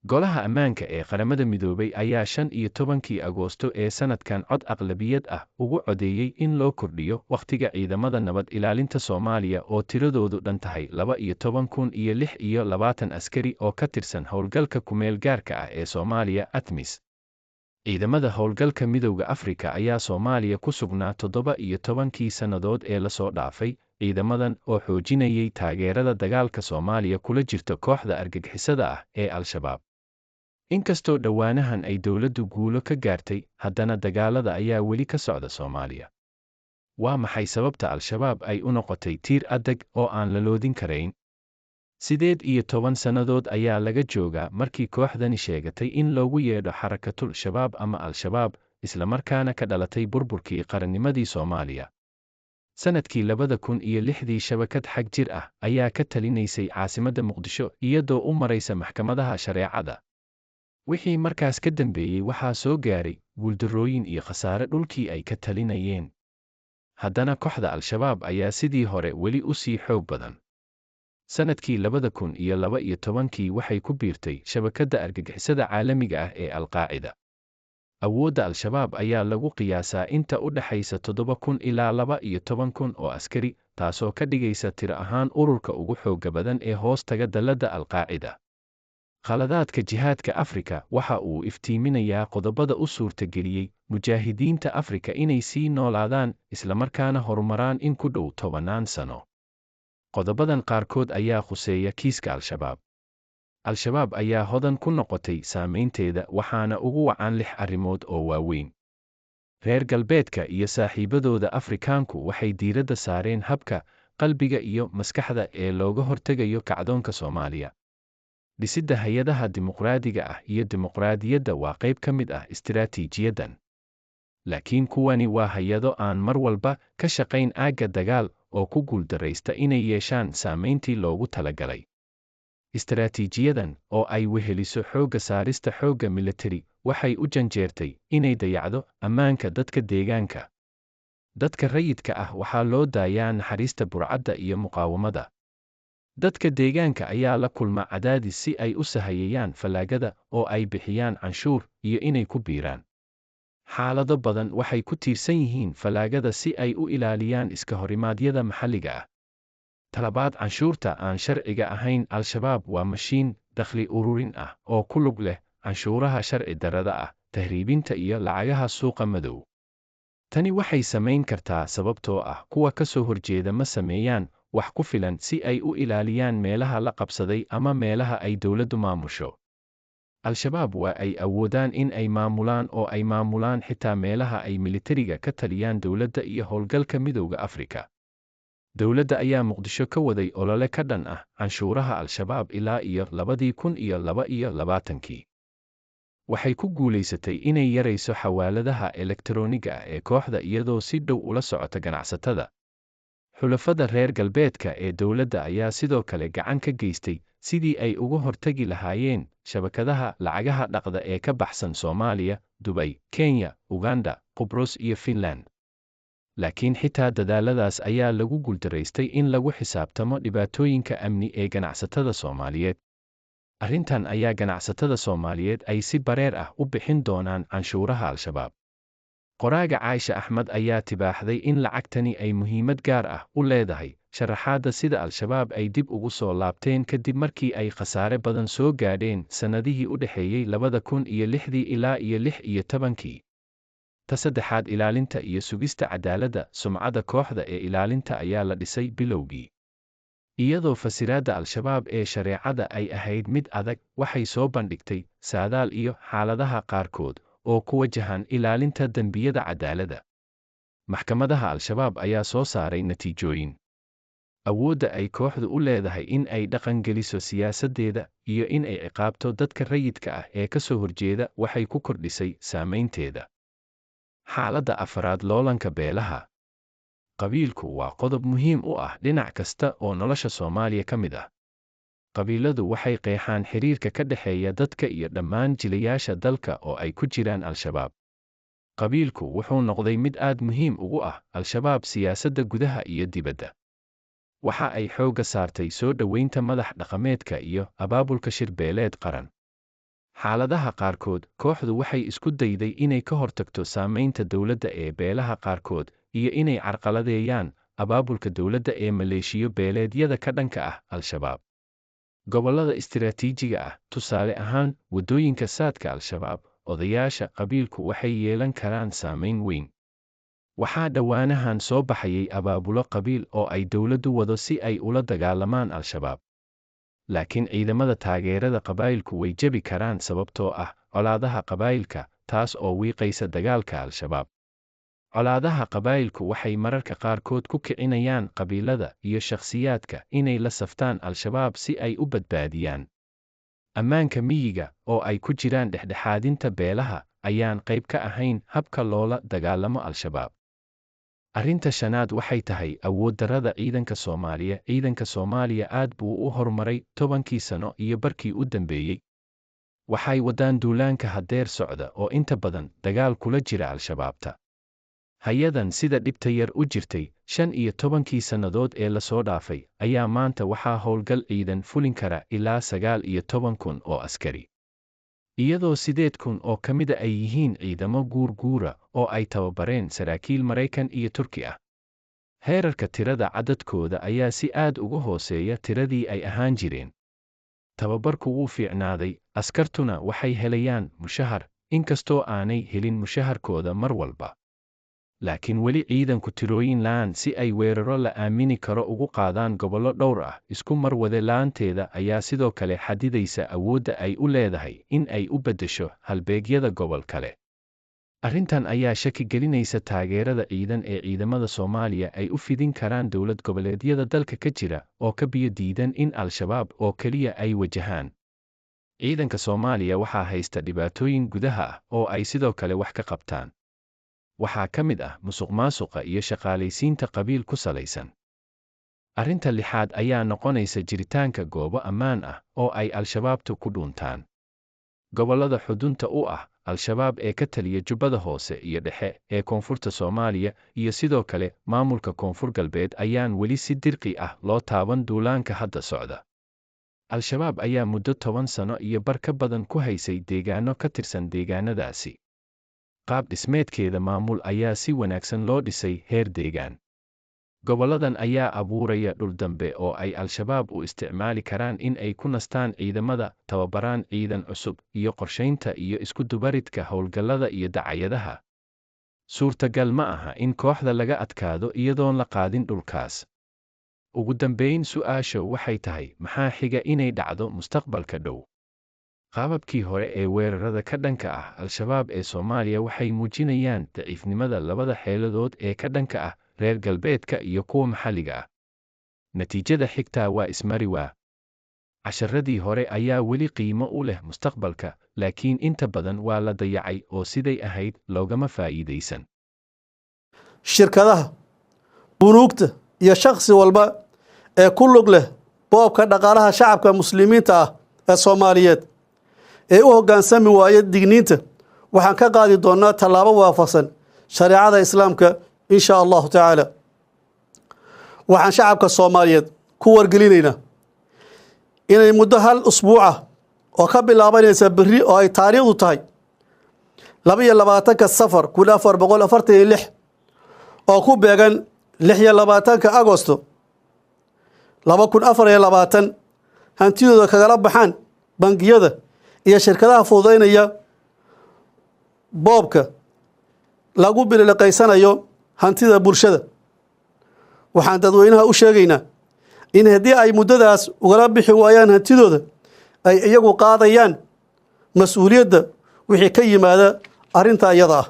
Golaha Ammaanka ee Qaramada Midoobay ayaa 15-kii Agoosto ee sanadkan cod aqlabiyad ah ugu codeeyey in loo kordhiyo wakhtiga ciidamada nabad ilaalinta Soomaaliya oo tiradoodu dhan tahay 12,026 askari oo ka tirsan howlgalka kumeel gaarka ah ee Soomaaliya, ATMIS. Ciidamada howlgalka Midowga Afrika ayaa Soomaaliya ku sugnaa 17-kii sannadood ee lasoo dhaafay, ciidamadan oo xoojinayay taageerada dagaalka Soomaaliya kula jirto kooxda argagixisada ah ee Al-Shabaab. Inkastoo dhowaanahan ay dowladdu guulo ka gaartay, haddana dagaalada ayaa weli ka socda Soomaaliya. Waa maxay sababta Al-Shabaab ay u noqotay tiir adag oo aan la loodin karayn? 18 sannadood ayaa laga joogaa markii kooxdani sheegatay in loogu yeedho Xarakatul Shabaab ama Al-Shabaab, islamarkaana ka dhalatay burburkii qarannimadii Soomaaliya. Sanadkii 2006-dii shabakad xag jir ah ayaa ka talinaysay caasimadda Muqdisho iyadoo u maraysa maxkamadaha shareecada. Wixii markaas ka dambeeyey waxaa soo gaaray guuldarrooyin iyo khasaare dhulkii ay ka talinayeen. Haddana kooxda Al-Shabaab ayaa sidii hore weli u sii xoog badan. Sanadkii 2012-kii waxay ku biirtay shabakadda argagixisada caalamiga ah ee Al-Qaacida. Awoodda Al-Shabaab ayaa lagu qiyaasaa inta u dhaxaysa 7,000 ilaa 12,000 oo askari, taasoo ka dhigaysa tiro ahaan ururka ugu xoogga badan ee hoos taga dalladda Al-Qaacida. Khaladaadka jihaadka Afrika waxa uu iftiiminayaa qodobada u suurtageliyey mujaahidiinta Afrika inay sii noolaadaan islamarkaana horumaraan in ku dhow tobannaan sano. Qodobadan qaarkood ayaa khuseeya kiiska Al-Shabaab. Al-Shabaab ayaa hodan ku noqotay saameynteeda, waxaana ugu wacan lix arrimood oo waaweyn. Reer galbeedka iyo saaxiibadooda Afrikaanku waxay diiradda saareen habka qalbiga iyo maskaxda ee looga hortegayo kacdoonka Soomaaliya. Dhisidda hay-adaha dimuqraadiga ah iyo dimuqraadiyadda waa qayb ka mid ah istiraatiijiyadan. Laakiin kuwani waa hay-ado aan mar walba ka shaqayn aagga dagaal oo ku guuldarraysta inay yeeshaan saamayntii loogu talagalay. Istaraatiijiyadan oo ay weheliso xoogga saarista xoogga militari waxay u janjeertay inay dayacdo ammaanka dadka deegaanka. Dadka rayidka ah waxaa loo daayaa naxariista burcadda iyo muqaawamada. Dadka deegaanka ayaa la kulma cadaadis si ay u sahayayaan fallaagada oo ay bixiyaan canshuur iyo inay ku biiraan. Xaalado badan waxay ku tiirsan yihiin fallaagada si ay u ilaaliyaan iska horimaadyada maxalliga ah. Talabaad, canshuurta aan sharciga ahayn. Al-Shabaab waa mashiin dakhli ururin ah oo ku lug leh canshuuraha sharci darrada ah, tahriibinta iyo lacagaha suuqa madow. Tani waxay samayn kartaa sababtoo ah kuwa ka soo horjeeda ma sameeyaan wax ku filan si ay u ilaaliyaan meelaha la qabsaday ama meelaha ay dowladdu maamusho. Al-Shabaab waa ay awoodaan in ay maamulaan oo ay maamulaan xitaa meelaha ay militariga ka taliyaan dowladda iyo howlgalka Midowga Afrika. Dowladda ayaa Muqdisho ka waday olole ka dhan ah canshuuraha Al-Shabaab ilaa iyo 2022-kii. Waxay ku guulaysatay inay yarayso xawaaladaha elektarooniga ah ee kooxda iyadoo si dhow ula socota ganacsatada. Xulafada reer galbeedka ee dowladda ayaa sidoo kale gacan ka geystay sidii ay uga hortagi lahaayeen shabakadaha lacagaha dhaqda ee ka baxsan Soomaaliya, Dubay, Kenya, Uganda, Qubros iyo Finland. Laakiin xitaa dadaalladaas ayaa lagu guuldaraystay in lagu xisaabtamo dhibaatooyinka amni ee ganacsatada Soomaaliyeed. Arrintan ayaa ganacsatada Soomaaliyeed ay si bareer ah u bixin doonaan canshuuraha Al-Shabaab. Qoraaga Caaisha Axmed ayaa tibaaxday in lacagtani ay muhiimad gaar ah u leedahay sharaxaadda sida Al-Shabaab ay dib ugu soo laabteen kadib markii ay khasaare badan soo gaadheen sannadihii u dhexeeyey 2006-dii ilaa iyo 16-kii. Ta saddexaad, ilaalinta iyo sugista cadaaladda. Sumcadda kooxda ee ilaalinta ayaa la dhisay bilowgii. Iyadoo fasiraadda Al-Shabaab ee shareecada ay ahayd mid adag, waxay soo bandhigtay saadaal iyo xaaladaha qaarkood oo ku wajahan ilaalinta dembiyada cadaaladda. Maxkamadaha Al-Shabaab ayaa soo saaray natiijooyin. Awoodda ay kooxdu u leedahay in ay dhaqangeliso siyaasaddeeda iyo in ay ciqaabto dadka rayidka ah ee ka soo horjeeda waxay ku kordhisay saamaynteeda. Xaaladda afaraad, loolanka beelaha. Qabiilku waa qodob muhiim u ah dhinac kasta oo nolosha Soomaaliya ka mid ah. Qabiiladu waxay qeexaan xiriirka ka dhexeeya dadka iyo dhammaan jilayaasha dalka oo ay ku jiraan Al-Shabaab. Qabiilku wuxuu noqday mid aad muhiim ugu ah Al-Shabaab siyaasadda gudaha iyo dibadda. Waxa ay xoogga saartay soo dhoweynta madax dhaqameedka iyo abaabulka shir beeleed qaran. Xaaladaha qaarkood, kooxdu waxay isku dayday inay ka hortagto saamaynta dowladda ee beelaha qaarkood iyo inay carqaladeeyaan abaabulka dowladda ee maleeshiyo beeleedyada ka dhanka ah Al-Shabaab. Gobollada istiraatiijiga ah, tusaale ahaan waddooyinka saadka Al-Shabaab, odayaasha qabiilku waxay yeelan karaan saamayn weyn. Waxaa dhowaanahan soo baxayay abaabulo qabiil oo ay dowladdu wado si ay ula dagaalamaan Al-Shabaab. Laakiin ciidamada taageerada qabaa'ilku way jebi karaan sababtoo ah colaadaha qabaa'ilka, taas oo wiiqaysa dagaalka Al-Shabaab. Colaadaha qabaa'ilku waxay mararka qaarkood ku kicinayaan qabiilada iyo shakhsiyaadka inay la saftaan Al-Shabaab si ay u badbaadiyaan. Ammaanka miyiga, oo ay ku jiraan dhexdhexaadinta beelaha, ayaan qayb ka ahayn habka loola dagaalamo Al-Shabaab. Arrinta shanaad waxay tahay awood darrada ciidanka Soomaaliya. Ciidanka Soomaaliya aad buu u horumaray 10kii sano iyo barkii u dambeeyey. Waxay wadaan duulaanka haddeer socda oo inta badan dagaal kula jira Al-Shabaabta. Hay-adan sida dhibta yar u jirtay 15kii sannadood ee lasoo dhaafay ayaa maanta waxaa howlgal ciidan fulin kara ilaa 19,000 oo askari. Iyadoo 8,000 oo ka mida ay yihiin ciidamo guurguura oo ay tababareen saraakiil Maraykan iyo Turki ah. Heerarka tirada cadadkooda ayaa si aad uga hooseeya tiradii ay ahaan jireen. Tababarku wuu fiicnaaday, askartuna waxay helayaan mushahar, inkastoo aanay helin mushaharkooda mar walba. Laakiin weli ciidanku tirooyin la'aan si ay weeraro la aamini karo ugu qaadaan gobollo dhowr ah isku mar wade la'aanteeda ayaa sidoo kale xadidaysa awoodda ay u leedahay in ay u beddesho halbeegyada gobol kale. Arrintan ayaa shaki gelinaysa taageerada ciidan ee ciidamada Soomaaliya ay u fidin karaan dowlad goboleedyada dalka ka jira oo ka biyo diidan in Al-Shabaab oo keliya ay wajahaan. Ciidanka Soomaaliya waxaa haysta dhibaatooyin gudaha ah oo ay sidoo kale wax ka qabtaan. Waxaa ka mid ah musuqmaasuqa iyo shaqaalaysiinta qabiil ku salaysan. Arrinta lixaad ayaa noqonaysa jiritaanka goobo ammaan ah oo ay Al-Shabaabtu ku dhuuntaan. Gobollada xudunta u ah Al-Shabaab ee ka taliya Jubbada Hoose iyo Dhexe ee Koonfurta Soomaaliya iyo sidoo kale maamulka Koonfur Galbeed ayaan weli si dirqi ah loo taaban duulaanka hadda socda. Al-Shabaab ayaa muddo 10 sano iyo bar ka badan ku haysay deegaano ka tirsan deegaanadaasi. Qaab dhismeedkeeda maamul ayaa si wanaagsan loo dhisay heer deegaan. Gobolladan ayaa abuuraya dhul dambe oo ay Al-Shabaab u isticmaali karaan in ay ku nastaan ciidamada, tababaraan ciidan cusub, iyo qorshaynta iyo isku dubaridka howlgallada iyo dacayadaha. Suurtagal ma aha in kooxda laga adkaado iyadoon la qaadin dhulkaas. Ugu dambeyn, su'aashu waxay tahay maxaa xiga inay dhacdo mustaqbalka dhow? Qaababkii hore ee weerarada ka dhanka ah Al-Shabaab ee Soomaaliya waxay muujinayaan daciifnimada labada xeeladood ee ka dhanka ah reer galbeedka iyo kuwa maxalliga ah. Natiijada xigtaa waa ismari waa. Casharradii hore ayaa weli qiimo u leh mustaqbalka, laakiin inta badan waa la dayacay oo siday ahayd loogama faa'iidaysan. Shirkadaha bunuugta iyo shakhsi walba ee ku lug leh boobka dhaqaalaha shacabka Muslimiinta ah ee Soomaaliyeed ee u hoggaansami waaya digniinta, waxaan ka qaadi doonnaa tallaabo waafaqsan shareecada Islaamka, in shaa Allahu tacaala. Waxaan shacabka Soomaaliyeed ku wargelinaynaa inay muddo hal usbuuca oo ka bilaabanaysa berri, oo ay taariikhdu tahay 22-ka Safar 1446, oo ku beegan 26-ka Agosto 2024, hantidooda kagala baxaan bangiyada iyo shirkadaha fududaynaya boobka lagu bililiqaysanayo hantida bulshada. Waxaan dadweynaha u sheegaynaa in haddii ay muddadaas ugala bixi waayaan hantidooda, ay iyagu qaadayaan mas-uuliyadda wixii ka yimaada arrintaa iyada ah.